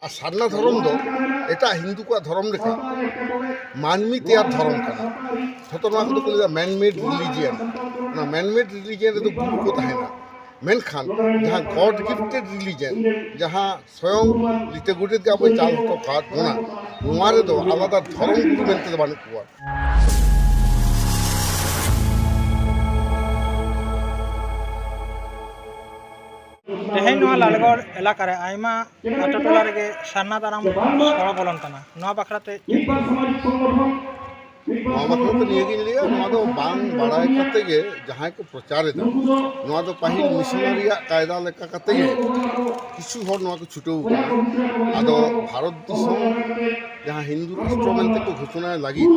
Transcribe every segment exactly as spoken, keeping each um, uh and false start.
ᱟᱨ ᱥᱟᱨᱱᱟ ᱫᱷᱚᱨᱚᱢ ᱫᱚ ᱮᱴᱟᱜ ᱦᱤᱱᱫᱩ ᱠᱚᱣᱟᱜ ᱫᱷᱚᱨᱚᱢ ᱞᱮᱠᱟ ᱢᱟᱹᱱᱢᱤ ᱛᱮᱭᱟᱨ ᱫᱷᱚᱨᱚᱢ ᱠᱟᱱᱟ᱾ ᱡᱷᱚᱛᱚ ᱱᱚᱣᱟ ᱠᱚᱫᱚ ᱠᱚ ᱞᱟᱹᱭᱟ ᱢᱮᱱᱢᱮᱰ ᱨᱤᱞᱤᱡᱤᱭᱟᱱ᱾ ᱚᱱᱟ ᱢᱮᱱᱢᱮᱰ ᱨᱤᱞᱤᱡᱤᱭᱟᱱ ᱨᱮᱫᱚ ᱜᱩᱨᱩ ᱠᱚ ᱛᱟᱦᱮᱱᱟ, ᱢᱮᱱᱠᱷᱟᱱ ᱡᱟᱦᱟᱸ ᱜᱚᱰ ᱜᱤᱯᱴᱮᱰ ᱨᱤᱞᱤᱡᱤᱭᱟᱱ, ᱡᱟᱦᱟᱸ ᱥᱚᱭᱚᱝ ᱞᱤᱴᱟᱹ ᱜᱚᱰᱮᱛ ᱜᱮ ᱟᱵᱚᱭ ᱪᱟᱞ ᱦᱚᱴᱚ ᱠᱟᱫ ᱵᱚᱱᱟ, ᱱᱚᱣᱟ ᱨᱮᱫᱚ ᱟᱞᱟᱫᱟ ᱫᱷᱚᱨᱚᱢ ᱜᱩᱨᱩ ᱢᱮᱱᱛᱮ ᱫᱚ ᱵᱟᱹᱱᱩᱜ ᱠᱚᱣᱟ᱾ ᱛᱮᱦᱮᱧ ᱱᱚᱣᱟ ᱞᱟᱞᱜᱚᱲ ᱮᱞᱟᱠᱟ ᱨᱮ ᱟᱭᱢᱟ ᱟᱛᱳ ᱴᱚᱞᱟ ᱨᱮᱜᱮ ᱥᱟᱨᱱᱟ ᱫᱷᱚᱨᱚᱢ ᱥᱚᱲᱚ ᱵᱚᱞᱚᱱ ᱠᱟᱱᱟ᱾ ᱱᱚᱣᱟ ᱵᱟᱠᱷᱨᱟ ᱛᱮ ᱪᱮᱫ ᱵᱤᱱ ᱞᱟᱹᱭᱟ? ᱱᱚᱣᱟ ᱵᱟᱠᱷᱨᱟ ᱛᱮ ᱱᱤᱭᱟᱹᱜᱤᱧ ᱞᱟᱹᱭᱟ, ᱱᱚᱣᱟ ᱫᱚ ᱵᱟᱝ ᱵᱟᱲᱟᱭ ᱠᱟᱛᱮ ᱜᱮ ᱡᱟᱦᱟᱸᱭ ᱠᱚ ᱯᱨᱚᱪᱟᱨ ᱮᱫᱟ, ᱱᱚᱣᱟ ᱫᱚ ᱯᱟᱹᱦᱤᱞ ᱢᱤᱥᱚᱱᱟᱨᱤᱭᱟᱜ ᱠᱟᱭᱫᱟ ᱞᱮᱠᱟ ᱠᱟᱛᱮ ᱜᱮ ᱠᱤᱪᱷᱩ ᱦᱚᱲ ᱱᱚᱣᱟ ᱠᱚ ᱪᱷᱩᱴᱟᱹᱣ ᱠᱟᱱᱟ᱾ ᱟᱫᱚ ᱵᱷᱟᱨᱚᱛ ᱫᱤᱥᱚᱢ ᱡᱟᱦᱟᱸ ᱦᱤᱱᱫᱩ ᱨᱟᱥᱴᱨᱚ ᱢᱮᱱᱛᱮ ᱠᱚ ᱜᱷᱳᱥᱚᱱᱟ ᱞᱟᱹᱜᱤᱫ,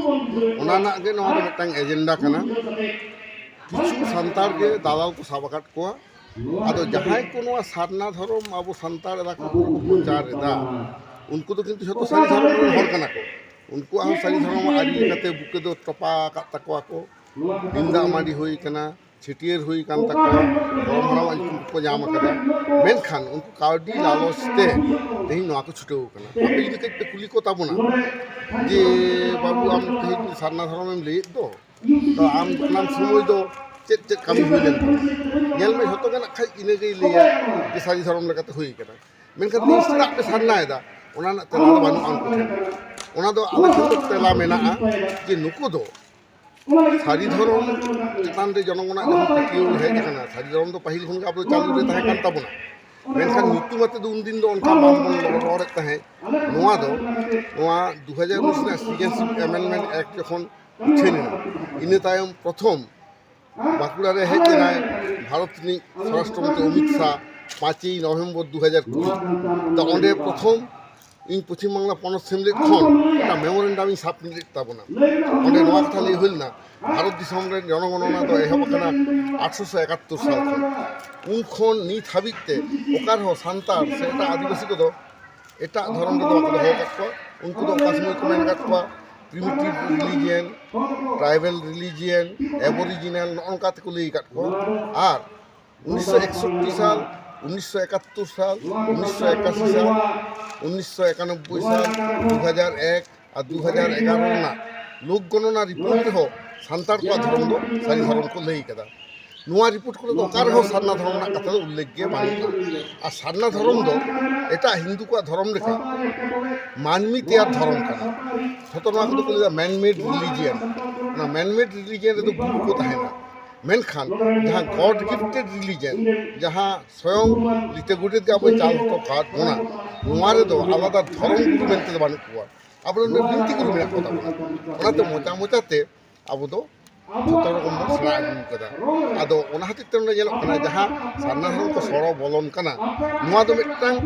ᱚᱱᱟ ᱨᱮᱱᱟᱜ ᱜᱮ ᱱᱚᱣᱟ ᱫᱚ ᱢᱤᱫᱴᱟᱝ ᱮᱡᱮᱱᱰᱟ ᱠᱟᱱᱟ᱾ ᱠᱤᱪᱷᱩ ᱥᱟᱱᱛᱟᱲ ᱜᱮ ᱫᱟᱞᱟᱞ ᱠᱚ ᱥᱟᱵ ᱟᱠᱟᱫ ᱠᱚᱣᱟ᱾ ᱟᱫᱚ ᱡᱟᱦᱟᱸᱭ ᱠᱚ ᱱᱚᱣᱟ ᱥᱟᱨᱱᱟ ᱫᱷᱚᱨᱚᱢ ᱟᱵᱚ ᱥᱟᱱᱛᱟᱲ ᱮᱞᱟᱠᱟ ᱠᱚᱨᱮ ᱠᱚ ᱯᱨᱚᱪᱟᱨ ᱮᱫᱟ, ᱩᱱᱠᱩ ᱫᱚ ᱠᱤᱱᱛᱩ ᱡᱷᱚᱛᱚ ᱥᱟᱹᱨᱤ ᱫᱷᱚᱨᱚᱢ ᱨᱮᱱ ᱦᱚᱲ ᱠᱟᱱᱟ ᱠᱚ᱾ ᱩᱱᱠᱩᱣᱟᱜ ᱦᱚᱸ ᱥᱟᱹᱨᱤ ᱫᱷᱚᱨᱚᱢ ᱟᱹᱨᱤ ᱞᱮᱠᱟᱛᱮ ᱵᱩᱠᱟᱹ ᱫᱚ ᱛᱚᱯᱟ ᱟᱠᱟᱫ ᱛᱟᱠᱚᱣᱟ ᱠᱚ, ᱱᱤᱢ ᱫᱟᱜ ᱢᱟᱹᱰᱤ ᱦᱩᱭ ᱠᱟᱱᱟ, ᱪᱷᱟᱹᱴᱭᱟᱹᱨ ᱦᱩᱭ ᱠᱟᱱ ᱛᱟᱠᱚᱣᱟ, ᱜᱚᱲᱚᱢ ᱦᱟᱲᱟᱢᱟᱜ ᱧᱩᱛᱩᱢ ᱠᱚ ᱧᱟᱢ ᱟᱠᱟᱫᱟ᱾ ᱢᱮᱱᱠᱷᱟᱱ ᱩᱱᱠᱩ ᱠᱟᱹᱣᱰᱤ ᱞᱟᱞᱚᱪ ᱛᱮ ᱛᱮᱦᱮᱧ ᱱᱚᱣᱟ ᱠᱚ ᱪᱷᱩᱴᱟᱹᱣ ᱠᱟᱱᱟ᱾ ᱟᱯᱮ ᱡᱩᱫᱤ ᱠᱟᱹᱡ ᱯᱮ ᱠᱩᱞᱤ ᱠᱚ ᱛᱟᱵᱚᱱᱟ ᱡᱮ, "ᱵᱟᱹᱵᱩ, ᱟᱢ ᱛᱮᱦᱮᱧ ᱥᱟᱨᱱᱟ ᱫᱷᱚᱨᱚᱢᱮᱢ ᱞᱟᱹᱭᱮᱫ ᱫᱚ, ᱛᱚ ᱟᱢ ᱡᱟᱱᱟᱢ ᱥᱚᱢᱚᱭ ᱫᱚ ᱪᱮᱫ ᱪᱮᱫ ᱠᱟᱹᱢᱤ ᱦᱩᱭ ᱞᱮᱱ ᱛᱟᱢᱟ?" ᱧᱮᱞ ᱢᱮ, ᱡᱷᱚᱛᱚ ᱜᱮ ᱱᱟᱜ ᱠᱷᱟᱡ ᱤᱱᱟᱹᱜᱮᱭ ᱞᱟᱹᱭᱟ ᱡᱮ ᱥᱟᱹᱨᱤ ᱫᱷᱚᱨᱚᱢ ᱞᱮᱠᱟᱛᱮ ᱦᱩᱭ ᱠᱟᱱᱟ᱾ ᱢᱮᱱᱠᱷᱟᱱ ᱛᱤᱥ ᱪᱮᱫᱟᱜ ᱯᱮ ᱥᱟᱨᱱᱟᱭᱮᱫᱟ, ᱚᱱᱟ ᱨᱮᱱᱟᱜ ᱛᱮᱞᱟ ᱫᱚ ᱵᱟᱹᱱᱩᱜᱼᱟ ᱩᱱᱠᱩ ᱴᱷᱮᱱ᱾ ᱚᱱᱟ ᱫᱚ ᱟᱞᱮ ᱴᱷᱮᱱ ᱫᱚ ᱛᱮᱞᱟ ᱢᱮᱱᱟᱜᱼᱟ ᱡᱮ ᱱᱩᱠᱩ ᱫᱚ ᱥᱟᱹᱨᱤ ᱫᱷᱚᱨᱚᱢ ᱪᱮᱛᱟᱱ ᱨᱮ ᱡᱚᱱᱚᱜᱚᱱᱟᱜ ᱡᱟᱦᱟᱸ ᱯᱟᱹᱛᱭᱟᱹᱣ ᱦᱮᱡ ᱟᱠᱟᱱᱟ, ᱥᱟᱹᱨᱤ ᱫᱷᱚᱨᱚᱢ ᱫᱚ ᱯᱟᱹᱦᱤᱞ ᱠᱷᱚᱱ ᱜᱮ ᱟᱵᱚ ᱫᱚ ᱪᱟᱹᱞᱩ ᱨᱮ ᱛᱟᱦᱮᱸ ᱠᱟᱱ ᱛᱟᱵᱚᱱᱟ᱾ ᱢᱮᱱᱠᱷᱟᱱ ᱧᱩᱛᱩᱢ ᱟᱛᱮ ᱫᱚ ᱩᱱᱫᱤᱱ ᱫᱚ ᱚᱱᱠᱟ ᱵᱟᱝᱵᱚᱱ ᱨᱚᱲᱮᱫ ᱛᱟᱦᱮᱸᱫ᱾ ᱱᱚᱣᱟ ᱫᱚ, ᱱᱚᱣᱟ ᱫᱩ ᱦᱟᱡᱟᱨ ᱩᱱᱤᱥ ᱨᱮᱱᱟᱜ Citizenship Amendment Act ᱡᱚᱠᱷᱚᱱ ᱩᱪᱷᱟᱹᱱ ᱮᱱᱟ, ᱤᱱᱟᱹ ᱛᱟᱭᱚᱢ ᱯᱨᱚᱛᱷᱚᱢ ᱵᱟᱸᱠᱩᱲᱟ ᱨᱮ ᱦᱮᱡ ᱞᱮᱱᱟᱭ ᱵᱷᱟᱨᱚᱛ ᱨᱤᱱᱤᱡ ᱥᱚᱨᱟᱥᱴᱨᱚ ᱢᱚᱱᱛᱨᱤ ᱚᱢᱤᱛ ᱥᱟᱦ ᱯᱟᱸᱪᱮᱭ ᱱᱚᱵᱷᱮᱢᱵᱚᱨ ᱫᱩ ᱦᱟᱡᱟᱨ ᱠᱩᱲᱤ᱾ ᱛᱚ ᱚᱸᱰᱮ ᱯᱨᱚᱛᱷᱚᱢ ᱤᱧ ᱯᱚᱪᱷᱤᱢ ᱵᱟᱝᱞᱟ ᱯᱚᱱᱚᱛ ᱥᱮᱢᱞᱮᱫ ᱠᱷᱚᱱ ᱢᱤᱫᱴᱟᱝ ᱢᱮᱢᱳᱨᱮᱱᱰᱟᱢ ᱤᱧ ᱥᱟᱵᱢᱤᱴ ᱞᱮᱫ ᱛᱟᱵᱚᱱᱟ᱾ ᱚᱸᱰᱮ ᱱᱚᱣᱟ ᱠᱟᱛᱷᱟ ᱞᱟᱹᱭ ᱦᱩᱭ ᱞᱮᱱᱟ, ᱵᱷᱟᱨᱚᱛ ᱫᱤᱥᱚᱢ ᱨᱮ ᱡᱚᱱᱚᱜᱚᱱᱚᱱᱟ ᱫᱚ ᱮᱦᱚᱵ ᱟᱠᱟᱱᱟ ᱟᱴᱷᱨᱚᱥᱚ ᱮᱠᱟᱛᱛᱳᱨ ᱥᱟᱞ ᱠᱷᱚᱱ᱾ ᱩᱱ ᱠᱷᱚᱱ ᱱᱤᱛ ᱦᱟᱹᱵᱤᱡ ᱛᱮ ᱚᱠᱟ ᱨᱮᱦᱚᱸ ᱥᱟᱱᱛᱟᱲ ᱥᱮ ᱮᱴᱟᱜ ᱟᱹᱫᱤᱵᱟᱹᱥᱤ ᱠᱚᱫᱚ ᱮᱴᱟᱜ ᱫᱷᱚᱨᱚᱢ ᱨᱮᱫᱚ ᱵᱟᱠᱚ ᱫᱚᱦᱚ ᱟᱠᱟᱫ ᱠᱚᱣᱟ᱾ ᱩᱱᱠᱩ ᱫᱚ ᱚᱠᱟ ᱥᱚᱢᱚᱭ ᱠᱚ ᱢᱮᱱ ᱟᱠᱟᱫ ᱠᱚᱣᱟ primitive religion, tribal religion, aboriginal, ᱱᱚᱜᱼᱚ ᱱᱚᱝᱠᱟ ᱛᱮᱠᱚ ᱞᱟᱹᱭ ᱟᱠᱟᱫ ᱠᱚᱣᱟ᱾ ᱟᱨ ᱩᱱᱤᱥᱥᱚ ᱮᱠᱥᱚᱴᱴᱤ ᱥᱟᱞ, ᱩᱱᱤᱥᱥᱚ ᱮᱠᱟᱛᱛᱳᱨ ᱥᱟᱞ, ᱩᱱᱤᱥᱥᱚ ᱮᱠᱟᱥᱤ ᱥᱟᱞ, ᱩᱱᱤᱥᱥᱚ ᱮᱠᱟᱱᱚᱵᱵᱳᱭ ᱥᱟᱞ, ᱫᱩ ᱦᱟᱡᱟᱨ ᱮᱠ ᱟᱨ ᱫᱩ ᱦᱟᱡᱟᱨ ᱮᱜᱟᱨᱚ ᱨᱮᱱᱟᱜ ᱞᱳᱠ ᱜᱚᱱᱚᱱᱟ ᱨᱤᱯᱳᱨᱴ ᱨᱮᱦᱚᱸ ᱥᱟᱱᱛᱟᱲ ᱠᱚᱣᱟᱜ ᱫᱷᱚᱨᱚᱢ ᱫᱚ ᱥᱟᱹᱨᱤ ᱫᱷᱚᱨᱚᱢ ᱠᱚ ᱞᱟᱹᱭ ᱠᱟᱫᱟ᱾ ᱱᱚᱣᱟ ᱨᱤᱯᱳᱨᱴ ᱠᱚᱨᱮ ᱫᱚ ᱚᱠᱟ ᱨᱮᱦᱚᱸ ᱥᱟᱨᱱᱟ ᱫᱷᱚᱨᱚᱢ ᱨᱮᱱᱟᱜ ᱠᱟᱛᱷᱟ ᱫᱚ ᱩᱞᱞᱮᱠᱷ ᱜᱮ ᱵᱟᱹᱱᱩᱜᱼᱟ᱾ ᱟᱨ ᱥᱟᱨᱱᱟ ᱫᱷᱚᱨᱚᱢ ᱫᱚ ᱮᱴᱟᱜ ᱦᱤᱱᱫᱩ ᱠᱚᱣᱟᱜ ᱫᱷᱚᱨᱚᱢ ᱞᱮᱠᱟ ᱢᱟᱹᱱᱢᱤ ᱛᱮᱭᱟᱨ ᱫᱷᱚᱨᱚᱢ ᱠᱟᱱᱟ᱾ ᱡᱷᱚᱛᱚ ᱱᱚᱣᱟ ᱠᱚᱫᱚ ᱠᱚ ᱞᱟᱹᱭᱫᱟ man made religion᱾ ᱚᱱᱟ man made religion ᱨᱮᱫᱚ ᱜᱩᱨᱩ ᱠᱚ ᱛᱟᱦᱮᱱᱟ, ᱢᱮᱱᱠᱷᱟᱱ ᱡᱟᱦᱟᱸ God gifted religion, ᱡᱟᱦᱟᱸ ᱥᱚᱭᱚᱝ ᱞᱤᱴᱟᱹ ᱜᱚᱰᱮᱛ ᱜᱮ ᱟᱵᱚᱭ ᱪᱟᱞ ᱦᱚᱴᱚ ᱠᱟᱫ ᱵᱚᱱᱟ, ᱱᱚᱣᱟ ᱨᱮᱫᱚ ᱟᱞᱟᱫᱟ ᱫᱷᱚᱨᱚᱢ ᱜᱩᱨᱩ ᱢᱮᱱᱛᱮ ᱫᱚ ᱵᱟᱹᱱᱩᱜ ᱠᱚᱣᱟ᱾ ᱟᱵᱚᱨᱮᱱ ᱫᱚ ᱵᱤᱱᱛᱤ ᱜᱩᱨᱩ ᱢᱮᱱᱟᱜ ᱠᱚᱛᱟ ᱵᱚᱱᱟ᱾ ᱚᱱᱟᱛᱮ ᱢᱚᱪᱟ ᱢᱚᱪᱟᱛᱮ ᱟᱵᱚ ᱫᱚ ᱡᱷᱚᱛᱚ ᱨᱚᱠᱚᱢ ᱵᱚᱱ ᱥᱮᱬᱟ ᱟᱹᱜᱩ ᱠᱟᱫᱟ᱾ ᱟᱫᱚ ᱚᱱᱟ ᱦᱚᱛᱮᱡ ᱛᱮ ᱱᱚᱰᱮ ᱧᱮᱞᱚᱜ ᱠᱟᱱᱟ, ᱡᱟᱦᱟᱸ ᱥᱟᱨᱱᱟ ᱫᱷᱚᱨᱚᱢ ᱠᱚ ᱥᱚᱲᱚ ᱵᱚᱞᱚᱱ ᱠᱟᱱᱟ, ᱱᱚᱣᱟ ᱫᱚ ᱢᱤᱫᱴᱟᱝ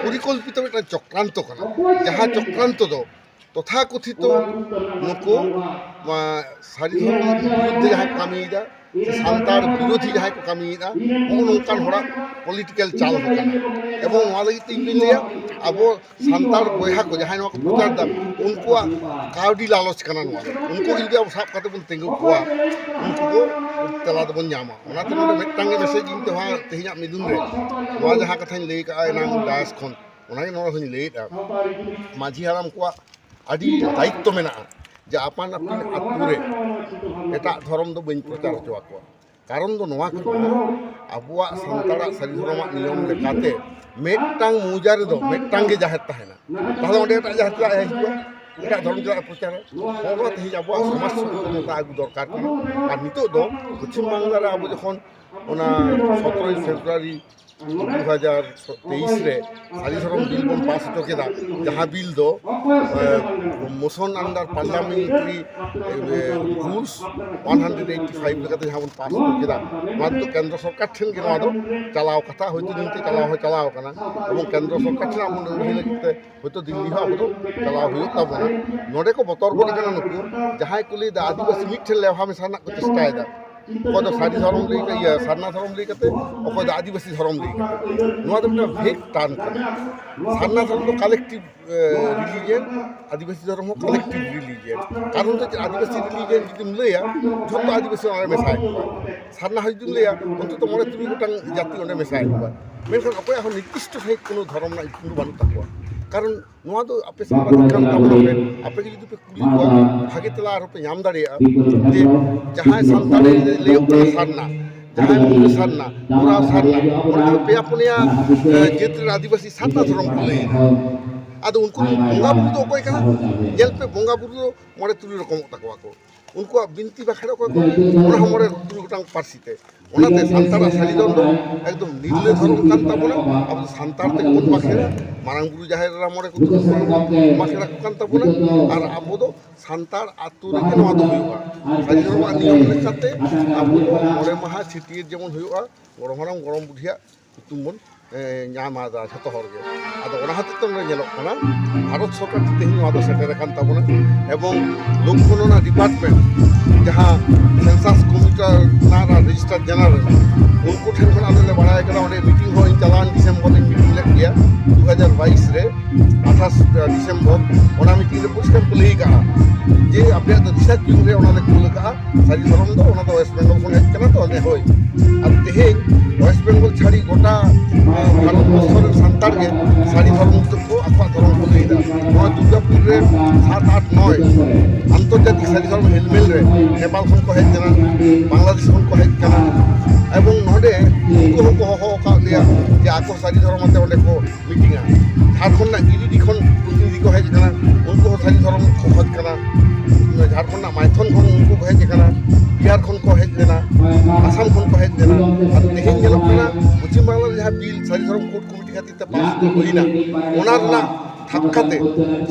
ᱯᱚᱨᱤᱠᱚᱞᱯᱤᱛᱚ ᱢᱤᱫᱴᱟᱝ ᱪᱚᱠᱨᱟᱱᱛᱚ ᱠᱟᱱᱟ᱾ ᱡᱟᱦᱟᱸ ᱪᱚᱠᱨᱟᱱᱛᱚ ᱫᱚ ᱛᱚᱛᱷᱟᱠᱚᱛᱷᱤᱛᱚ ᱱᱩᱠᱩ, ᱱᱚᱣᱟ ᱥᱟᱹᱨᱤ ᱫᱷᱚᱨᱚᱢ ᱵᱤᱨᱩᱫᱽᱫᱷᱮ ᱡᱟᱦᱟᱸᱭ ᱠᱚ ᱠᱟᱹᱢᱤᱭᱮᱫᱟ, ᱥᱮ ᱥᱟᱱᱛᱟᱲ ᱵᱤᱨᱳᱫᱷᱤ ᱡᱟᱦᱟᱸᱭ ᱠᱚ ᱠᱟᱹᱢᱤᱭᱮᱫᱟ, ᱱᱚᱜᱼᱚ ᱱᱚᱝᱠᱟᱱ ᱦᱚᱲᱟᱜ ᱯᱚᱞᱤᱴᱤᱠᱮᱞ ᱪᱟᱞ ᱦᱚᱸ ᱠᱟᱱᱟ᱾ ᱮᱵᱚᱝ ᱱᱚᱣᱟ ᱞᱟᱹᱜᱤᱫ ᱛᱮ ᱤᱧ ᱫᱩᱧ ᱞᱟᱹᱭᱟ, ᱟᱵᱚ ᱥᱟᱱᱛᱟᱲ ᱵᱚᱭᱦᱟ ᱠᱚ ᱡᱟᱦᱟᱸᱭ ᱱᱚᱣᱟ ᱠᱚ ᱯᱨᱚᱪᱟᱨ ᱫᱟ, ᱩᱱᱠᱩᱣᱟᱜ ᱠᱟᱹᱣᱰᱤ ᱞᱟᱞᱚᱪ ᱠᱟᱱᱟ ᱱᱚᱣᱟ ᱫᱚ᱾ ᱩᱱᱠᱩ ᱡᱩᱫᱤ ᱟᱵᱚ ᱥᱟᱵ ᱠᱟᱛᱮ ᱵᱚᱱ ᱛᱤᱸᱜᱩ ᱠᱚᱣᱟ, ᱩᱱᱠᱩ ᱠᱚ ᱛᱮᱞᱟ ᱫᱚᱵᱚᱱ ᱧᱟᱢᱟ᱾ ᱚᱱᱟᱛᱮ ᱱᱚᱰᱮ ᱢᱤᱫᱴᱟᱝ ᱜᱮ ᱢᱮᱥᱮᱡᱽ ᱤᱧ ᱛᱮᱦᱚᱸ ᱛᱮᱦᱮᱧᱟᱜ ᱢᱤᱫᱩᱱ ᱨᱮ ᱱᱚᱣᱟ ᱡᱟᱦᱟᱸ ᱠᱟᱛᱷᱟᱧ ᱞᱟᱹᱭ ᱠᱟᱜᱼᱟ ᱮᱱᱟᱝ ᱰᱟᱭᱟᱥ ᱠᱷᱚᱱ, ᱚᱱᱟᱜᱮ ᱱᱚᱰᱮ ᱦᱚᱸᱧ ᱞᱟᱹᱭᱮᱫᱼᱟ, ᱢᱟᱹᱡᱷᱤ ᱦᱟᱲᱟᱢ ᱠᱚᱣᱟᱜ ᱟᱹᱰᱤ ᱫᱟᱭᱤᱛᱛᱚ ᱢᱮᱱᱟᱜᱼᱟ ᱡᱮ ᱟᱯᱟᱱ ᱟᱹᱯᱤᱱ ᱟᱹᱛᱩ ᱨᱮ ᱮᱴᱟᱜ ᱫᱷᱚᱨᱚᱢ ᱫᱚ ᱵᱟᱹᱧ ᱯᱨᱚᱪᱟᱨ ᱦᱚᱪᱚ ᱟᱠᱚᱣᱟ᱾ ᱠᱟᱨᱚᱱ ᱫᱚ ᱱᱚᱣᱟ ᱠᱟᱱᱟ, ᱟᱵᱚᱣᱟᱜ ᱥᱟᱱᱛᱟᱲᱟᱜ ᱥᱟᱹᱨᱤ ᱫᱷᱚᱨᱚᱢᱟᱜ ᱱᱤᱭᱚᱢ ᱞᱮᱠᱟᱛᱮ ᱢᱤᱫᱴᱟᱝ ᱢᱚᱣᱡᱟ ᱨᱮᱫᱚ ᱢᱤᱫᱴᱟᱝ ᱜᱮ ᱡᱟᱦᱮᱨ ᱛᱟᱦᱮᱱᱟ᱾ ᱛᱟᱦᱚᱞᱮ ᱚᱸᱰᱮ ᱮᱴᱟᱜ ᱡᱟᱦᱮᱨ ᱪᱮᱫᱟᱜ ᱦᱤᱡᱩᱜᱼᱟ? ᱮᱴᱟᱜ ᱫᱷᱚᱨᱚᱢ ᱪᱮᱫᱟᱜ ᱯᱨᱚᱪᱟᱨᱟ? ᱱᱚᱜᱼᱚ ᱱᱚᱣᱟ ᱛᱮᱦᱮᱧ ᱟᱵᱚᱣᱟᱜ ᱥᱚᱢᱟᱡᱽ ᱥᱩᱥᱟᱹᱨ ᱟᱹᱜᱩ ᱫᱚᱨᱠᱟᱨ ᱠᱟᱱᱟ᱾ ᱟᱨ ᱱᱤᱛᱚᱜ ᱫᱚ ᱯᱚᱪᱷᱤᱢ ᱵᱟᱝᱞᱟ ᱨᱮ ᱟᱵᱚ ᱡᱚᱠᱷᱚᱱ ᱚᱱᱟ ᱥᱚᱛᱨᱚᱭ ᱯᱷᱮᱵᱽᱨᱩᱣᱟᱨᱤ ᱫᱩ ᱦᱟᱡᱟᱨ ᱛᱮᱭᱤᱥ ᱨᱮ ᱥᱟᱹᱨᱤ ᱫᱷᱚᱨᱚᱢ ᱵᱤᱞ ᱵᱚᱱ ᱯᱟᱥ ᱦᱚᱪᱚ ᱠᱮᱫᱟ, ᱡᱟᱦᱟᱸ ᱵᱤᱞ ᱫᱚ, ᱮ, motion under parliamentary, ᱮ, rules one hundred eighty five ᱞᱮᱠᱟᱛᱮ ᱡᱟᱦᱟᱸ ᱵᱚᱱ ᱯᱟᱥ ᱦᱚᱪᱚ ᱠᱮᱫᱟ, ᱱᱚᱣᱟ ᱫᱚ ᱠᱮᱱᱫᱨᱚ ᱥᱚᱨᱠᱟᱨ ᱴᱷᱮᱱ ᱜᱮ ᱱᱚᱣᱟ ᱫᱚ ᱪᱟᱞᱟᱣ ᱠᱟᱛᱷᱟ, ᱦᱚᱭᱛᱳ ᱱᱤᱛ ᱪᱟᱞᱟᱣ ᱦᱚᱸ ᱪᱟᱞᱟᱣ ᱟᱠᱟᱱᱟ, ᱮᱵᱚᱝ ᱠᱮᱱᱫᱨᱚ ᱥᱚᱨᱠᱟᱨ ᱴᱷᱮᱱ ᱟᱵᱚ ᱞᱟᱹᱲᱦᱟᱹᱭ ᱞᱟᱹᱜᱤᱫ ᱛᱮ ᱦᱚᱭᱛᱳ ᱫᱤᱞᱞᱤ ᱦᱚᱸ ᱟᱵᱚ ᱫᱚ ᱪᱟᱞᱟᱣ ᱦᱩᱭᱩᱜ ᱛᱟᱵᱚᱱᱟ᱾ ᱱᱚᱰᱮ ᱠᱚ ᱵᱚᱛᱚᱨ ᱜᱚᱫ ᱟᱠᱟᱱᱟ ᱱᱩᱠᱩ ᱡᱟᱦᱟᱸᱭ ᱠᱚ ᱞᱟᱹᱭᱫᱟ ᱟᱹᱫᱤᱵᱟᱹᱥᱤ ᱢᱤᱫ ᱴᱷᱮᱱ ᱞᱮᱣᱦᱟ ᱢᱮᱥᱟ ᱨᱮᱱᱟᱜ ᱠᱚ ᱪᱮᱥᱴᱟᱭᱮᱫᱟ᱾ ᱚᱠᱚᱭ ᱫᱚ ᱥᱟᱹᱨᱤ ᱫᱷᱚᱨᱚᱢ ᱞᱟᱹᱭ ᱠᱟᱛᱮ, ᱤᱭᱟᱹ, ᱥᱟᱨᱱᱟ ᱫᱷᱚᱨᱚᱢ ᱞᱟᱹᱭ ᱠᱟᱛᱮ, ᱚᱠᱚᱭ ᱫᱚ ᱟᱹᱫᱤᱵᱟᱹᱥᱤ ᱫᱷᱚᱨᱚᱢ ᱞᱟᱹᱭ ᱠᱟᱛᱮ᱾ ᱱᱚᱣᱟ ᱫᱚ ᱢᱤᱫᱴᱟᱝ ᱵᱷᱮᱜᱽ ᱴᱟᱨᱢ ᱠᱟᱱᱟ᱾ ᱥᱟᱨᱱᱟ ᱫᱷᱚᱨᱚᱢ ᱫᱚ ᱠᱟᱞᱮᱠᱴᱤᱵᱷ ᱨᱤᱞᱤᱡᱤᱭᱟᱱ, ᱟᱹᱫᱤᱵᱟᱹᱥᱤ ᱫᱷᱚᱨᱚᱢ ᱦᱚᱸ ᱠᱟᱞᱮᱠᱴᱤᱵᱷ ᱨᱤᱞᱤᱡᱤᱭᱟᱱ᱾ ᱠᱟᱨᱚᱱ ᱫᱚ ᱪᱮᱫ? ᱟᱹᱫᱤᱵᱟᱹᱥᱤ ᱨᱤᱞᱤᱡᱤᱭᱟᱱ ᱡᱩᱫᱤᱢ ᱞᱟᱹᱭᱟ, ᱡᱷᱚᱛᱚ ᱟᱹᱫᱤᱵᱟᱹᱥᱤ ᱚᱱᱟ ᱨᱮ ᱢᱮᱥᱟ ᱦᱤᱡᱩᱜᱼᱟ᱾ ᱥᱟᱨᱱᱟ ᱦᱚᱸ ᱡᱩᱫᱤᱢ ᱞᱟᱹᱭᱟ, ᱚᱱᱛᱚᱛᱚ ᱢᱚᱬᱮ ᱛᱩᱨᱩᱭ ᱜᱚᱴᱟᱝ ᱡᱟᱹᱛᱤ ᱚᱸᱰᱮ ᱢᱮᱥᱟ ᱦᱤᱡᱩᱜᱼᱟ᱾ ᱢᱮᱱᱠᱷᱟᱱ ᱚᱠᱚᱭᱟᱜ ᱦᱚᱸ ᱱᱤᱨᱫᱤᱥᱴᱚ ᱥᱟᱺᱦᱤᱡ ᱠᱚᱱᱚ ᱫᱷᱚᱨᱚᱢ ᱨᱮᱱᱟᱜ ᱧᱩᱛᱩᱢ ᱫᱚ ᱵᱟᱹᱱᱩᱜ ᱛᱟᱠᱚᱣᱟ᱾ ᱠᱟᱨᱚᱱ ᱱᱚᱣᱟ ᱫᱚ ᱟᱯᱮ ᱥᱟᱢᱵᱟᱫᱤᱠ ᱠᱟᱱ ᱛᱟᱵᱚᱱᱟ ᱯᱮ, ᱟᱯᱮ ᱜᱮ ᱡᱩᱫᱤ ᱯᱮ ᱠᱩᱞᱤ ᱠᱚᱣᱟ, ᱵᱷᱟᱜᱮ ᱛᱮᱞᱟ ᱟᱨᱦᱚᱸ ᱯᱮ ᱧᱟᱢ ᱫᱟᱲᱮᱭᱟᱜᱼᱟ ᱡᱮ ᱡᱟᱦᱟᱸᱭ ᱥᱟᱱᱛᱟᱲᱮ ᱞᱟᱹᱭᱚᱜ ᱠᱟᱱᱟ ᱥᱟᱨᱱᱟ, ᱡᱟᱦᱟᱸᱭ ᱢᱩᱨᱢᱩ ᱥᱟᱨᱱᱟ, ᱢᱩᱨᱟ ᱥᱟᱨᱱᱟ, ᱚᱱᱟ ᱯᱮᱭᱟ ᱯᱩᱱᱭᱟ, ᱮ, ᱡᱟᱹᱛ ᱨᱮᱱ ᱟᱹᱫᱤᱵᱟᱹᱥᱤ ᱥᱟᱨᱱᱟ ᱫᱷᱚᱨᱚᱢ ᱠᱚ ᱞᱟᱹᱭᱮᱫᱟ᱾ ᱟᱫᱚ ᱩᱱᱠᱩ ᱵᱚᱸᱜᱟ ᱵᱩᱨᱩ ᱫᱚ ᱚᱠᱚᱭ ᱠᱟᱱᱟ? ᱧᱮᱞ ᱯᱮ, ᱵᱚᱸᱜᱟ ᱵᱩᱨᱩ ᱫᱚ ᱢᱚᱬᱮ ᱛᱩᱨᱩᱭ ᱨᱚᱠᱚᱢᱚᱜ ᱛᱟᱠᱚᱣᱟ ᱠᱚ᱾ ᱩᱱᱠᱩᱣᱟᱜ ᱵᱤᱱᱛᱤ ᱵᱟᱠᱷᱮᱲ ᱚᱠᱚᱭ ᱠᱚ, ᱚᱱᱟ ᱦᱚᱸ ᱢᱚᱬᱮ ᱛᱩᱨᱩᱭ ᱜᱚᱴᱟᱝ ᱯᱟᱹᱨᱥᱤ ᱛᱮ᱾ ᱚᱱᱟᱛᱮ ᱥᱟᱱᱛᱟᱲᱟᱜ ᱥᱟᱹᱨᱤ ᱫᱷᱚᱨᱚᱢ ᱫᱚ ᱮᱠᱫᱚᱢ ᱱᱤᱨᱞᱟᱹ ᱫᱷᱚᱨᱚᱢ ᱠᱟᱱ ᱛᱟᱵᱚᱱᱟ᱾ ᱟᱵᱚ ᱫᱚ ᱥᱟᱱᱛᱟᱲ ᱛᱮᱜᱮ ᱵᱚᱱ ᱵᱟᱠᱷᱮᱲᱟ᱾ ᱢᱟᱨᱟᱝ ᱵᱩᱨᱩ, ᱡᱟᱦᱮᱨ ᱮᱨᱟ, ᱢᱚᱬᱮ ᱠᱚ ᱛᱩᱨᱩᱭ ᱠᱚ ᱵᱟᱠᱷᱮᱲᱟ ᱠᱚ ᱠᱟᱱ ᱛᱟᱵᱚᱱᱟ᱾ ᱟᱨ ᱟᱵᱚ ᱫᱚ ᱥᱟᱱᱛᱟᱲ ᱟᱹᱛᱩ ᱨᱮᱜᱮ ᱱᱚᱣᱟ ᱫᱚ ᱦᱩᱭᱩᱜᱼᱟ᱾ ᱥᱟᱹᱨᱤ ᱫᱷᱚᱨᱚᱢᱟᱜ ᱱᱤᱭᱚᱢ ᱞᱮᱠᱟᱛᱮ ᱟᱵᱚ ᱫᱚ ᱢᱚᱬᱮ ᱢᱟᱦᱟ ᱪᱷᱟᱹᱴᱭᱟᱹᱨ ᱡᱮᱢᱚᱱ ᱦᱩᱭᱩᱜᱼᱟ, ᱜᱚᱲᱚᱢ ᱦᱟᱲᱟᱢ ᱜᱚᱲᱚᱢ ᱵᱩᱰᱷᱤᱭᱟᱜ ᱧᱩᱛᱩᱢ ᱵᱚᱱ, ᱮ, ᱧᱟᱢ ᱮᱫᱟ ᱡᱷᱚᱛᱚ ᱦᱚᱲ ᱜᱮ᱾ ᱟᱫᱚ ᱚᱱᱟ ᱦᱚᱛᱮᱡ ᱛᱮ ᱱᱚᱰᱮ ᱧᱮᱞᱚᱜ ᱠᱟᱱᱟ, ᱵᱷᱟᱨᱚᱛ ᱥᱚᱨᱠᱟᱨ ᱛᱮᱦᱮᱧ ᱱᱚᱣᱟ ᱫᱚ ᱥᱮᱴᱮᱨ ᱟᱠᱟᱱ ᱛᱟᱵᱚᱱᱟ᱾ ᱮᱵᱚᱝ ᱞᱳᱠ ᱜᱚᱱᱚᱱᱟ ᱰᱤᱯᱟᱨᱴᱢᱮᱱᱴ, ᱡᱟᱦᱟᱸ ᱥᱮᱱᱥᱟᱥ ᱠᱚᱢᱤᱥᱚᱱᱟᱨ ᱟᱨ ᱨᱮᱡᱤᱥᱴᱟᱨ ᱡᱮᱱᱟᱨᱟᱞ, ᱩᱱᱠᱩ ᱴᱷᱮᱱ ᱠᱷᱚᱱ ᱟᱞᱮ ᱞᱮ ᱵᱟᱲᱟᱭ ᱠᱟᱫᱟ, ᱚᱸᱰᱮ ᱢᱤᱴᱤᱝ ᱦᱚᱸ ᱤᱧ ᱪᱟᱞᱟᱣᱮᱱ ᱰᱤᱥᱮᱢᱵᱚᱨ ᱨᱤᱧ ᱢᱤᱴᱤᱝ ᱞᱮᱫ ᱜᱮᱭᱟ, ᱫᱩ ᱦᱟᱡᱟᱨ ᱵᱟᱭᱤᱥ ᱨᱮ, ᱟᱴᱷᱟᱥ ᱰᱤᱥᱮᱢᱵᱚᱨ᱾ ᱚᱱᱟ ᱢᱤᱴᱤᱝ ᱨᱮ ᱯᱚᱨᱤᱥᱠᱟᱨ ᱠᱚ ᱞᱟᱹᱭ ᱠᱟᱜᱼᱟ ᱡᱮ ᱟᱯᱮᱭᱟᱜ ᱫᱚ ᱫᱤᱥᱟᱹ ᱪᱩᱱ ᱨᱮ ᱚᱱᱟ ᱞᱮ ᱠᱩᱞ ᱠᱟᱜᱼᱟ, ᱥᱟᱹᱨᱤ ᱫᱷᱚᱨᱚᱢ ᱫᱚ ᱚᱱᱟ ᱫᱚ ᱳᱭᱮᱥᱴ ᱵᱮᱝᱜᱚᱞ ᱠᱷᱚᱱ ᱦᱮᱡ ᱠᱟᱱᱟ ᱛᱚ, ᱟᱞᱮ ᱦᱳᱭ᱾ ᱟᱨ ᱛᱮᱦᱮᱧ ᱳᱭᱮᱥᱴ ᱵᱮᱝᱜᱚᱞ ᱪᱷᱟᱹᱲᱤ ᱜᱚᱴᱟ, ᱟᱸ, ᱵᱷᱟᱨᱚᱛ ᱵᱚᱨᱥᱚ ᱨᱮᱱ ᱥᱟᱱᱛᱟᱲ ᱜᱮ ᱥᱟᱹᱨᱤ ᱫᱷᱚᱨᱚᱢ ᱫᱚᱠᱚ ᱟᱠᱚᱣᱟᱜ ᱫᱷᱚᱨᱚᱢ ᱠᱚ ᱞᱟᱹᱭ ᱮᱫᱟ᱾ ᱱᱚᱣᱟ ᱫᱩᱨᱜᱟᱯᱩᱨ ᱨᱮ ᱥᱟᱛ, ᱟᱴ, ᱱᱚᱭ ᱟᱱᱛᱚᱨᱡᱟᱛᱤᱠ ᱥᱟᱹᱨᱤ ᱫᱷᱚᱨᱚᱢ ᱦᱮᱞᱢᱮᱞ ᱨᱮ ᱱᱮᱯᱟᱞ ᱠᱷᱚᱱ ᱠᱚ ᱦᱮᱡ ᱠᱟᱱᱟ, ᱵᱟᱝᱞᱟᱫᱮᱥ ᱠᱷᱚᱱ ᱠᱚ ᱦᱮᱡ ᱠᱟᱱᱟ, ᱮᱵᱚᱝ ᱱᱚᱰᱮ ᱩᱱᱠᱩ ᱦᱚᱸᱠᱚ ᱦᱚᱦᱚ ᱟᱠᱟᱫ ᱞᱮᱭᱟ ᱡᱮ ᱟᱠᱚ ᱥᱟᱹᱨᱤ ᱫᱷᱚᱨᱚᱢ ᱟᱛᱮ ᱚᱸᱰᱮ ᱠᱚ ᱢᱤᱴᱤᱝᱟ᱾ ᱡᱷᱟᱲᱠᱷᱚᱸᱰ ᱨᱮᱱᱟᱜ ᱜᱤᱨᱤᱰᱤ ᱠᱷᱚᱱ ᱯᱨᱚᱛᱤᱱᱤᱫᱷᱤ ᱠᱚ ᱦᱮᱡ ᱟᱠᱟᱱᱟ, ᱩᱱᱠᱩ ᱦᱚᱸ ᱥᱟᱹᱨᱤ ᱫᱷᱚᱨᱚᱢ ᱠᱚ ᱠᱷᱚᱡᱽ ᱠᱟᱱᱟ᱾ ᱡᱷᱟᱲᱠᱷᱚᱸᱰ ᱨᱮᱱᱟᱜ ᱢᱟᱭᱛᱷᱚᱱ ᱠᱷᱚᱱ ᱩᱱᱠᱩ ᱠᱚ ᱦᱮᱡ ᱟᱠᱟᱱᱟ, ᱵᱤᱦᱟᱨ ᱠᱷᱚᱱ ᱠᱚ ᱦᱮᱡ ᱞᱮᱱᱟ, ᱟᱥᱟᱢ ᱠᱷᱚᱱ ᱠᱚ ᱦᱮᱡ ᱞᱮᱱᱟ᱾ ᱟᱨ ᱛᱮᱦᱮᱧ ᱧᱮᱞᱚᱜ ᱠᱟᱱᱟ, ᱯᱚᱪᱷᱤᱢ ᱵᱟᱝᱞᱟ ᱨᱮ ᱡᱟᱦᱟᱸ ᱵᱤᱞ ᱥᱟᱹᱨᱤ ᱫᱷᱚᱨᱚᱢ ᱠᱳᱰ ᱠᱚᱢᱤᱴᱤ ᱠᱷᱟᱹᱛᱤᱨ ᱛᱮ ᱯᱟᱥ ᱦᱩᱭᱱᱟ, ᱚᱱᱟ ᱨᱮᱱᱟᱜ ᱫᱷᱟᱯᱠᱟᱛᱮ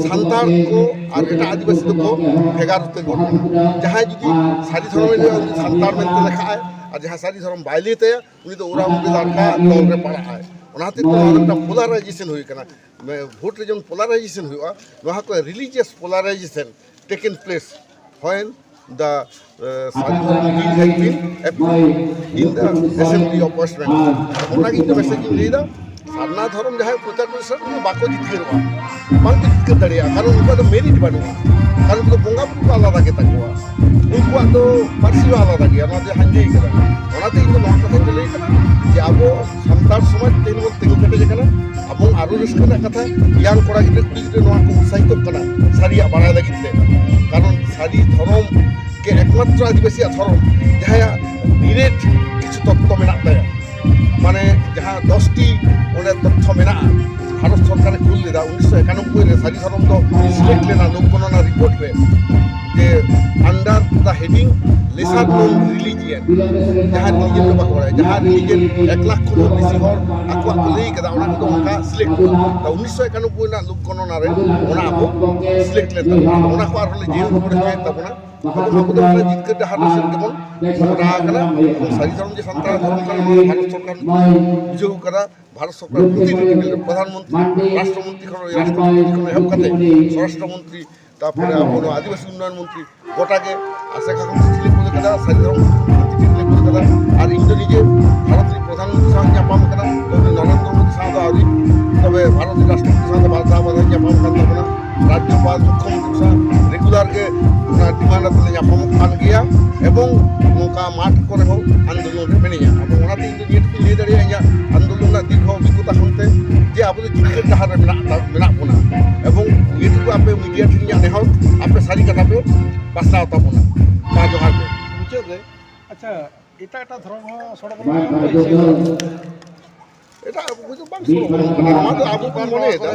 ᱥᱟᱱᱛᱟᱲ ᱠᱚ ᱟᱨ ᱮᱴᱟᱜ ᱟᱹᱫᱤᱵᱟᱹᱥᱤ ᱫᱚᱠᱚ ᱵᱷᱮᱜᱟᱨ ᱩᱛᱟᱹᱨ ᱜᱚᱫ ᱠᱟᱱᱟ᱾ ᱡᱟᱦᱟᱸᱭ ᱡᱩᱫᱤ ᱥᱟᱹᱨᱤ ᱫᱷᱚᱨᱚᱢ ᱨᱮᱱᱟᱜ ᱩᱱᱤ ᱥᱟᱱᱛᱟᱲ ᱢᱮᱱᱛᱮ ᱞᱮᱠᱷᱟᱜᱼᱟᱭ, ᱟᱨ ᱡᱟᱦᱟᱸᱭ ᱥᱟᱹᱨᱤ ᱫᱷᱚᱨᱚᱢ ᱵᱟᱭ ᱞᱟᱹᱭ ᱛᱟᱭᱟ, ᱩᱱᱤ ᱫᱚ ᱳᱨᱟᱣ ᱩᱯᱮ ᱞᱟᱲᱠᱟ ᱫᱚᱞ ᱨᱮ ᱯᱟᱲᱟᱜᱼᱟᱭ᱾ ᱚᱱᱟ ᱦᱚᱛᱮᱡ ᱛᱮ ᱱᱚᱣᱟ ᱢᱤᱫᱴᱟᱝ ᱯᱳᱞᱟᱨᱟᱭᱡᱮᱥᱚᱱ ᱦᱩᱭ ᱠᱟᱱᱟ᱾ ᱢᱮ-, ᱵᱷᱳᱴ ᱨᱮ ᱡᱮᱢᱚᱱ ᱯᱳᱞᱟᱨᱟᱭᱡᱮᱥᱚᱱ ᱦᱩᱭᱩᱜᱼᱟ, ᱱᱚᱣᱟ ᱠᱚ religious polarization taken place when the uh, Sadhu Gandhi has been approved in the Assembly of West Bengal. ᱚᱱᱟᱜᱮ ᱤᱧ ᱫᱚ ᱢᱮᱥᱮᱡᱽ ᱤᱧ ᱞᱟᱹᱭᱫᱟ, ᱥᱟᱨᱱᱟ ᱫᱷᱚᱨᱚᱢ ᱡᱟᱦᱟᱸᱭ ᱯᱨᱚᱪᱟᱨ ᱯᱨᱚᱥᱟᱨ ᱩᱱᱠᱩ ᱵᱟᱠᱚ ᱡᱤᱛᱠᱟᱹᱨᱚᱜᱼᱟ, ᱵᱟᱝ ᱠᱚ ᱡᱤᱛᱠᱟᱹᱨ ᱫᱟᱲᱮᱭᱟᱜᱼᱟ, ᱠᱟᱨᱚᱱ ᱩᱱᱠᱩᱣᱟᱜ ᱫᱚ ᱢᱮᱨᱤᱴ ᱵᱟᱹᱱᱩᱜᱼᱟ, ᱠᱟᱨᱚᱱ ᱩᱱᱠᱩ ᱫᱚ ᱵᱚᱸᱜᱟ ᱵᱩᱨᱩ ᱠᱚ ᱟᱞᱟᱫᱟ ᱜᱮᱛᱟ ᱠᱚᱣᱟ, ᱩᱱᱠᱩᱣᱟᱜ ᱫᱚ ᱯᱟᱹᱨᱥᱤ ᱦᱚᱸ ᱟᱞᱟᱫᱟ ᱜᱮᱭᱟ, ᱱᱚᱣᱟ ᱫᱚ ᱦᱟᱸᱡᱮᱭ ᱠᱟᱱᱟ᱾ ᱚᱱᱟᱛᱮ ᱤᱧ ᱫᱚ ᱱᱚᱣᱟ ᱠᱟᱛᱷᱟᱧ ᱞᱟᱹᱭ ᱠᱟᱱᱟ ᱡᱮ ᱟᱵᱚ ᱥᱟᱱᱛᱟᱲ ᱥᱚᱢᱟᱡᱽ ᱛᱮᱦᱮᱧ ᱵᱚᱱ ᱛᱤᱸᱜᱩ ᱠᱮᱴᱮᱡ ᱟᱠᱟᱱᱟ, ᱮᱵᱚᱝ ᱟᱨᱚ ᱨᱟᱹᱥᱠᱟᱹ ᱨᱮᱱᱟᱜ ᱠᱟᱛᱷᱟ, ᱤᱭᱟᱝ ᱠᱚᱲᱟ ᱜᱤᱫᱽᱨᱟᱹ ᱠᱩᱲᱤ ᱜᱤᱫᱽᱨᱟᱹ ᱱᱚᱣᱟ ᱠᱚ ᱩᱛᱥᱟᱦᱤᱛᱚᱜ ᱠᱟᱱᱟ ᱥᱟᱹᱨᱤᱭᱟᱜ ᱵᱟᱲᱟᱭ ᱞᱟᱹᱜᱤᱫ ᱛᱮ, ᱠᱟᱨᱚᱱ ᱥᱟᱹᱨᱤ ᱫᱷᱚᱨᱚᱢ ᱜᱮ ᱮᱠᱢᱟᱛᱨᱚ ᱟᱹᱫᱤᱵᱟᱹᱥᱤᱭᱟᱜ ᱫᱷᱚᱨᱚᱢ, ᱡᱟᱦᱟᱸᱭᱟᱜ ᱱᱤᱨᱮᱴ ᱠᱤᱪᱷᱩ ᱛᱚᱛᱛᱷᱚ ᱢᱮᱱᱟᱜ ᱛᱟᱭᱟ, ᱢᱟᱱᱮ ᱡᱟᱦᱟᱸ ᱫᱚᱥᱴᱤ ᱚᱸᱰᱮ ᱛᱚᱛᱛᱷᱚ ᱢᱮᱱᱟᱜᱼᱟ, ᱵᱷᱟᱨᱚᱛ ᱥᱚᱨᱠᱟᱨᱮ ᱠᱩᱞ ᱞᱮᱫᱟ ᱩᱱᱤᱥᱥᱚ ᱮᱠᱟᱱᱚᱵᱵᱳᱭ ᱨᱮ, ᱥᱟᱹᱨᱤ ᱫᱷᱚᱨᱚᱢ ᱫᱚ ᱥᱤᱞᱮᱠᱴ ᱞᱮᱱᱟ ᱞᱳᱠ ᱜᱚᱱᱚᱱᱟ ᱨᱤᱯᱳᱨᱴ ᱨᱮ, ᱡᱮ under the heading lesser known religion, ᱡᱟᱦᱟᱸ ᱨᱤᱞᱤᱡᱤᱭᱚᱱ ᱫᱚ ᱵᱟᱠᱚ ᱵᱟᱲᱟᱭᱟ, ᱡᱟᱦᱟᱸ ᱨᱤᱞᱤᱡᱤᱭᱚᱱ ᱮᱠ ᱞᱟᱠᱷ ᱠᱷᱚᱱ ᱦᱚᱸ ᱵᱮᱥᱤ ᱦᱚᱲ ᱟᱠᱚᱣᱟᱜ ᱠᱚ ᱞᱟᱹᱭ ᱠᱟᱫᱟ, ᱚᱱᱟ ᱠᱚᱫᱚ ᱚᱱᱠᱟ ᱥᱤᱞᱮᱠᱴ ᱠᱚᱜᱼᱟ᱾ ᱩᱱᱤᱥᱥᱚ ᱮᱠᱟᱱᱚᱵᱵᱳᱭ ᱨᱮᱱᱟᱜ ᱞᱳᱠ ᱜᱚᱱᱚᱱᱟ ᱨᱮ ᱚᱱᱟ ᱟᱵᱚ ᱥᱤᱞᱮᱠᱴ ᱞᱮᱱ ᱛᱟᱵᱚᱱᱟ, ᱚᱱᱟ ᱠᱚ ᱟᱨᱦᱚᱸ ᱞᱮ ᱡᱮᱞ ᱠᱚᱨᱮ ᱦᱚᱪᱚᱭᱮᱫ ᱛᱟᱵᱚᱱᱟ᱾ ᱟᱫᱚ ᱱᱚᱣᱟ ᱠᱚᱫᱚ ᱚᱱᱟ ᱡᱤᱛᱠᱟᱹᱨ ᱰᱟᱦᱟᱨ ᱥᱮᱫ ᱜᱮᱵᱚᱱ ᱢᱚᱦᱰᱟ ᱟᱠᱟᱱᱟ᱾ ᱥᱟᱹᱨᱤ ᱫᱷᱚᱨᱚᱢ ᱡᱮ ᱥᱟᱱᱛᱟᱲ ᱫᱷᱚᱨᱚᱢ ᱠᱟᱱᱟ, ᱱᱚᱣᱟ ᱵᱷᱟᱨᱚᱛ ᱥᱚᱨᱠᱟᱨ ᱵᱩᱡᱷᱟᱹᱣ ᱠᱟᱫᱟ, ᱵᱷᱟᱨᱚᱛ ᱥᱚᱨᱠᱟᱨ ᱯᱨᱚᱛᱤ ᱞᱮᱵᱮᱞ ᱨᱮ, ᱯᱨᱚᱫᱷᱟᱱ ᱢᱚᱱᱛᱨᱤ, ᱨᱟᱥᱴᱨᱚ ᱢᱚᱱᱛᱨᱤ ᱠᱷᱚᱱ, ᱨᱟᱥᱴᱨᱚ ᱢᱚᱱᱛᱨᱤ ᱠᱷᱚᱱ ᱮᱦᱚᱵ ᱠᱟᱛᱮ ᱥᱚᱨᱟᱥᱴᱨᱚ ᱢᱚᱱᱛᱨᱤ, ᱛᱟᱨᱯᱚᱨᱮ ᱟᱵᱚ ᱱᱚᱣᱟ ᱟᱹᱫᱤᱵᱟᱹᱥᱤ ᱩᱱᱱᱚᱭᱚᱱ ᱢᱚᱱᱛᱨᱤ, ᱜᱚᱴᱟ ᱜᱮ ᱟᱥᱮᱠᱟ ᱠᱚ ᱪᱤᱞᱤ ᱠᱚ ᱠᱟᱫᱟ, ᱥᱟᱹᱨᱤ ᱫᱷᱚᱨᱚᱢ ᱢᱚᱱᱛᱨᱤ ᱪᱤᱞᱤ ᱠᱚ ᱠᱟᱫᱟ, ᱟᱨ ᱤᱧ ᱫᱚ ᱱᱤᱡᱮ ᱵᱷᱟᱨᱚᱛ ᱨᱮᱱ ᱯᱨᱚᱫᱷᱟᱱ ᱢᱚᱱᱛᱨᱤ ᱥᱟᱶ ᱧᱟᱯᱟᱢ ᱠᱟᱱᱟ, ᱛᱚᱵᱮ ᱱᱚᱨᱮᱱᱫᱨᱚ ᱢᱳᱫᱤ ᱥᱟᱶ ᱫᱚ ᱟᱹᱣᱨᱤ, ᱛᱚᱵᱮ ᱵᱷᱟᱨᱚᱛ ᱨᱮᱱ ᱨᱟᱥᱴᱨᱚᱯᱚᱛᱤ ᱥᱟᱶ ᱫᱚ ᱵᱟᱨ ᱫᱷᱟᱣ ᱵᱟᱨ ᱫᱷᱟᱣ ᱧᱟᱯᱟᱢ ᱠᱟᱱ ᱛᱟᱵᱚᱱᱟ᱾ ᱨᱟᱡᱽᱡᱚᱯᱟᱞ, ᱢᱩᱠᱠᱷᱚᱢᱚᱱᱛᱨᱤ ᱥᱟᱶ ᱨᱮᱜᱩᱞᱟᱨ ᱜᱮ ᱚᱱᱟ ᱰᱤᱢᱟᱱᱰ ᱟᱛᱮ ᱞᱮ ᱧᱟᱯᱟᱢᱚᱜ ᱠᱟᱱ ᱜᱮᱭᱟ, ᱮᱵᱚᱝ ᱱᱚᱝᱠᱟ ᱢᱟᱴᱷ ᱠᱚᱨᱮ ᱦᱚᱸ ᱟᱱᱫᱳᱞᱚᱱ ᱨᱮ ᱢᱤᱱᱟᱹᱧᱟ᱾ ᱮᱵᱚᱝ ᱚᱱᱟᱛᱮ ᱤᱧ ᱫᱚ ᱱᱤᱭᱟᱹ ᱴᱩᱠᱩᱧ ᱞᱟᱹᱭ ᱫᱟᱲᱮᱭᱟᱜᱼᱟ, ᱤᱧᱟᱹᱜ ᱟᱱᱫᱳᱞᱚᱱ ᱨᱮᱱᱟᱜ ᱫᱤᱨᱜᱷᱚ ᱚᱵᱷᱤᱜᱽᱜᱚᱛᱟ ᱠᱷᱚᱱᱛᱮ, ᱡᱮ ᱟᱵᱚ ᱫᱚ ᱡᱤᱛᱠᱟᱹᱨ ᱰᱟᱦᱟᱨ ᱨᱮ ᱢᱮᱱᱟᱜ ᱛᱟ-, ᱢᱮᱱᱟᱜ ᱵᱚᱱᱟ᱾ ᱮᱵᱚᱝ ᱱᱤᱭᱟᱹ ᱴᱩᱠᱩ ᱟᱯᱮ ᱢᱤᱰᱤᱭᱟ ᱴᱷᱮᱱ ᱤᱧᱟᱹᱜ ᱱᱮᱦᱚᱨ, ᱟᱯᱮ ᱥᱟᱹᱨᱤ ᱠᱟᱛᱷᱟ ᱯᱮ ᱯᱟᱥᱱᱟᱣ ᱛᱟᱵᱚᱱᱟ᱾ ᱢᱟ ᱡᱚᱦᱟᱨ ᱜᱮ᱾ ᱢᱩᱪᱟᱹᱫ ᱨᱮ, ᱟᱪᱪᱷᱟ, ᱮᱴᱟᱜ ᱮᱴᱟᱜ ᱫᱷᱚᱨᱚᱢ ᱦᱚᱸ ᱥᱚᱲᱚᱠ ᱨᱮ ᱢᱮᱱᱟᱜ ᱠᱚᱣᱟ ᱥᱮ? ᱮᱴᱟᱜ ᱠᱚᱫᱚ ᱵᱟᱝ ᱥᱚᱲᱚᱠ ᱠᱟᱱᱟ, ᱱᱚᱣᱟ ᱫᱚ ᱟᱵᱚ ᱵᱚᱱ ᱢᱚᱱᱮᱭᱮᱫᱟ᱾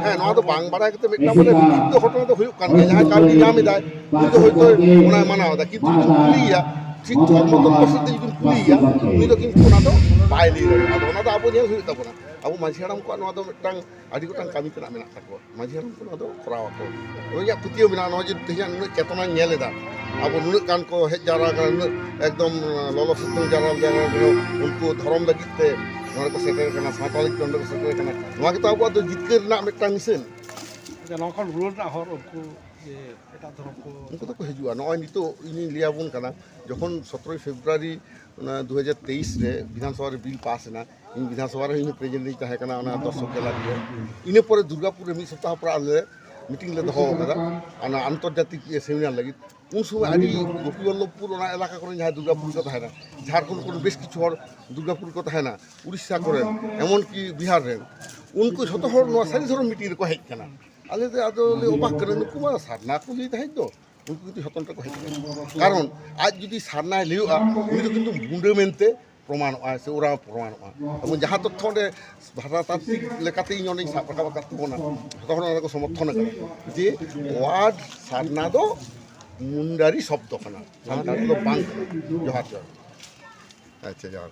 ᱦᱮᱸ, ᱱᱚᱣᱟ ᱫᱚ ᱵᱟᱝ ᱵᱟᱲᱟᱭ ᱠᱟᱛᱮ ᱢᱤᱫᱴᱟᱝ ᱢᱟᱱᱮ ᱵᱤᱪᱷᱤᱛᱛᱚ ᱜᱷᱚᱴᱚᱱᱟ ᱫᱚ ᱦᱩᱭᱩᱜ ᱠᱟᱱ ᱜᱮᱭᱟ᱾ ᱡᱟᱦᱟᱸᱭ ᱠᱟᱹᱣᱰᱤ ᱧᱟᱢ ᱮᱫᱟᱭ, ᱩᱱᱤ ᱫᱚ ᱦᱚᱭᱛᱳ ᱚᱱᱟᱭ ᱢᱟᱱᱟᱣ ᱮᱫᱟ, ᱠᱤᱱᱛᱩ ᱡᱩᱫᱤᱢ ᱠᱩᱞᱤᱭᱮᱭᱟ, ᱴᱷᱤᱠ ᱫᱷᱚᱨᱢᱚ ᱛᱚᱛᱛᱚ ᱥᱮᱫ ᱛᱮ ᱡᱩᱫᱤᱢ ᱠᱩᱞᱤᱭᱮᱭᱟ, ᱩᱱᱤ ᱫᱚ ᱠᱤᱱᱛᱩ ᱚᱱᱟ ᱫᱚ ᱵᱟᱭ ᱞᱟᱹᱭ ᱫᱟᱲᱮᱭᱟᱜᱼᱟ᱾ ᱟᱫᱚ ᱚᱱᱟ ᱫᱚ ᱟᱵᱚ ᱧᱮᱞ ᱦᱩᱭᱩᱜ ᱛᱟᱵᱚᱱᱟ᱾ ᱟᱵᱚ ᱢᱟᱹᱡᱷᱤ ᱦᱟᱲᱟᱢ ᱠᱚᱣᱟᱜ ᱱᱚᱣᱟ ᱫᱚ ᱢᱤᱫᱴᱟᱝ ᱟᱹᱰᱤ ᱜᱚᱴᱟᱝ ᱠᱟᱹᱢᱤ ᱛᱮᱱᱟᱜ ᱢᱮᱱᱟᱜ ᱛᱟᱠᱚᱣᱟ᱾ ᱢᱟᱹᱡᱷᱤ ᱦᱟᱲᱟᱢ ᱠᱚ ᱱᱚᱣᱟ ᱫᱚ ᱠᱚᱨᱟᱣ ᱟᱠᱚ᱾ ᱱᱚᱣᱟ ᱤᱧᱟᱹᱜ ᱯᱟᱹᱛᱭᱟᱹᱣ ᱢᱮᱱᱟᱜᱼᱟ, ᱱᱚᱣᱟ ᱡᱮ ᱛᱮᱦᱮᱧᱟᱜ ᱱᱩᱱᱟᱹᱜ ᱪᱮᱛᱚᱱᱟᱧ ᱧᱮᱞ ᱮᱫᱟ, ᱟᱵᱚ ᱱᱩᱱᱟᱹᱜ ᱜᱟᱱ ᱠᱚ ᱦᱮᱡ ᱡᱟᱣᱨᱟ ᱟᱠᱟᱱᱟ, ᱱᱩᱱᱟᱹᱜ ᱮᱠᱫᱚᱢ ᱞᱚᱞᱚ ᱥᱤᱛᱩᱝ ᱡᱟᱣᱨᱟ ᱡᱟᱣᱨᱟ ᱨᱮᱦᱚᱸ ᱩᱱᱠᱩ ᱫᱷᱚᱨᱚᱢ ᱞᱟᱹᱜᱤᱫ ᱛᱮ ᱱᱚᱰᱮ ᱠᱚ ᱥᱮᱴᱮᱨ ᱟᱠᱟᱱᱟ, ᱥᱟᱶᱛᱟ ᱞᱟᱹᱜᱤᱫ ᱛᱮ ᱱᱚᱰᱮ ᱠᱚ ᱥᱮᱴᱮᱨ ᱟᱠᱟᱱᱟ᱾ ᱱᱚᱣᱟ ᱜᱮᱛᱚ ᱟᱵᱚᱣᱟᱜ ᱫᱚ ᱡᱤᱛᱠᱟᱹᱨ ᱨᱮᱱᱟᱜ ᱢᱤᱫᱴᱟᱝ ᱱᱤᱥᱟᱹᱱ᱾ ᱟᱪᱪᱷᱟ, ᱱᱚᱣᱟ ᱠᱷᱚᱱ ᱨᱩᱣᱟᱹᱲ ᱨᱮᱱᱟᱜ ᱦᱚᱨ ᱩᱱᱠᱩ ᱡᱮ ᱮᱴᱟᱜ ᱫᱷᱚᱨᱚᱢ ᱠᱚ ᱩᱱᱠᱩ ᱫᱚᱠᱚ ᱦᱤᱡᱩᱜᱼᱟ᱾ ᱱᱚᱜᱼᱚᱭ ᱱᱤᱛᱚᱜ ᱤᱧᱤᱧ ᱞᱟᱹᱭ ᱟᱵᱚᱱ ᱠᱟᱱᱟ, ᱡᱚᱠᱷᱚᱱ ᱥᱚᱛᱨᱚᱭ ᱯᱷᱮᱵᱽᱨᱩᱣᱟᱨᱤ ᱚᱱᱟ ᱫᱩ ᱦᱟᱡᱟᱨ ᱛᱮᱭᱤᱥ ᱨᱮ ᱵᱤᱫᱷᱟᱱᱥᱚᱵᱷᱟ ᱨᱮ ᱵᱤᱞ ᱯᱟᱥ ᱮᱱᱟ, ᱤᱧ ᱵᱤᱫᱷᱟᱱᱥᱚᱵᱷᱟ ᱨᱮ ᱤᱧ ᱦᱚᱸ ᱯᱨᱮᱡᱤᱰᱮᱱᱴ ᱤᱧ ᱛᱟᱦᱮᱸ ᱠᱟᱱᱟ ᱚᱱᱟ ᱫᱚᱨᱥᱚᱠ ᱜᱮᱞᱟᱨᱤ ᱨᱮ᱾ ᱤᱱᱟᱹ ᱯᱚᱨᱮ ᱫᱩᱨᱜᱟᱯᱩᱨ ᱨᱮ ᱢᱤᱫ ᱥᱚᱯᱛᱟᱦᱚ ᱯᱚᱨᱮ ᱟᱞᱮ ᱢᱤᱴᱤᱝ ᱞᱮ ᱫᱚᱦᱚ ᱟᱠᱟᱫᱟ ᱚᱱᱟ ᱟᱱᱛᱚᱨᱡᱟᱛᱤᱠ ᱥᱮᱢᱤᱱᱟᱨ ᱞᱟᱹᱜᱤᱫ᱾ ᱩᱱ ᱥᱚᱢᱚᱭ ᱟᱹᱰᱤ ᱜᱳᱯᱤᱵᱚᱞᱞᱚᱵᱷᱯᱩᱨ ᱚᱱᱟ ᱮᱞᱟᱠᱟ ᱠᱚᱨᱮᱱ ᱡᱟᱦᱟᱸᱭ ᱫᱩᱨᱜᱟᱯᱩᱨ ᱠᱚ ᱛᱟᱦᱮᱱᱟ, ᱡᱷᱟᱲᱠᱷᱚᱸᱰ ᱠᱚᱨᱮᱱ ᱵᱮᱥ ᱠᱤᱪᱷᱩ ᱦᱚᱲ ᱫᱩᱨᱜᱟᱯᱩᱨ ᱠᱚ ᱛᱟᱦᱮᱱᱟ, ᱩᱲᱤᱥᱥᱟ ᱠᱚᱨᱮᱱ, ᱮᱢᱚᱱᱠᱤ ᱵᱤᱦᱟᱨ ᱨᱮᱱ, ᱩᱱᱠᱩ ᱡᱷᱚᱛᱚ ᱦᱚᱲ ᱱᱚᱣᱟ ᱥᱟᱹᱨᱤ ᱫᱷᱚᱨᱚᱢ ᱢᱤᱴᱤᱝ ᱨᱮᱠᱚ ᱦᱮᱡ ᱠᱟᱱᱟ᱾ ᱟᱞᱮ ᱫᱚ ᱟᱫᱚ ᱞᱮ ᱚᱵᱟᱠ ᱠᱟᱱᱟ, ᱱᱩᱠᱩ ᱢᱟ ᱥᱟᱨᱱᱟ ᱠᱚ ᱞᱟᱹᱭ ᱛᱟᱦᱮᱸᱫ ᱫᱚ, ᱩᱱᱠᱩ ᱠᱤᱱᱛᱩ ᱡᱷᱚᱛᱚ ᱱᱚᱛᱮ ᱠᱚ ᱦᱮᱡ ᱠᱟᱱᱟ᱾ ᱠᱟᱨᱚᱱ ᱟᱡ ᱡᱩᱫᱤ ᱥᱟᱨᱱᱟᱭ ᱞᱟᱹᱭᱚᱜᱼᱟ, ᱩᱱᱤ ᱫᱚ ᱠᱤᱱᱛᱩ ᱢᱩᱸᱰᱟᱹ ᱢᱮᱱᱛᱮ ᱯᱨᱚᱢᱟᱱᱚᱜᱼᱟ ᱥᱮ ᱚᱨᱟ ᱯᱨᱚᱢᱟᱱᱚᱜᱼᱟ᱾ ᱮᱵᱚᱝ ᱡᱟᱦᱟᱸ ᱛᱚᱛᱛᱷᱚ ᱚᱸᱰᱮ ᱵᱷᱟᱥᱟᱛᱟᱛᱛᱤᱠ ᱞᱮᱠᱟᱛᱮ ᱤᱧ ᱚᱸᱰᱮᱧ ᱥᱟᱵ ᱨᱟᱠᱟᱵ ᱟᱠᱟᱫ ᱛᱟᱵᱚᱱᱟ, ᱡᱷᱚᱛᱚ ᱦᱚᱲ ᱚᱱᱟ ᱠᱚ ᱥᱚᱢᱚᱨᱛᱷᱚᱱ ᱟᱠᱟᱫᱟ ᱡᱮ ᱣᱟᱨᱰ ᱥᱟᱨᱱᱟ ᱫᱚ ᱢᱩᱱᱰᱟᱨᱤ ᱥᱚᱵᱫᱚ ᱠᱟᱱᱟ, ᱥᱟᱱᱛᱟᱲ ᱫᱚ ᱵᱟᱝ ᱠᱟᱱᱟ᱾ ᱡᱚᱦᱟᱨ ᱡᱚᱦᱟᱨ᱾ ᱟᱪᱪᱷᱟ, ᱡᱚᱦᱟᱨ᱾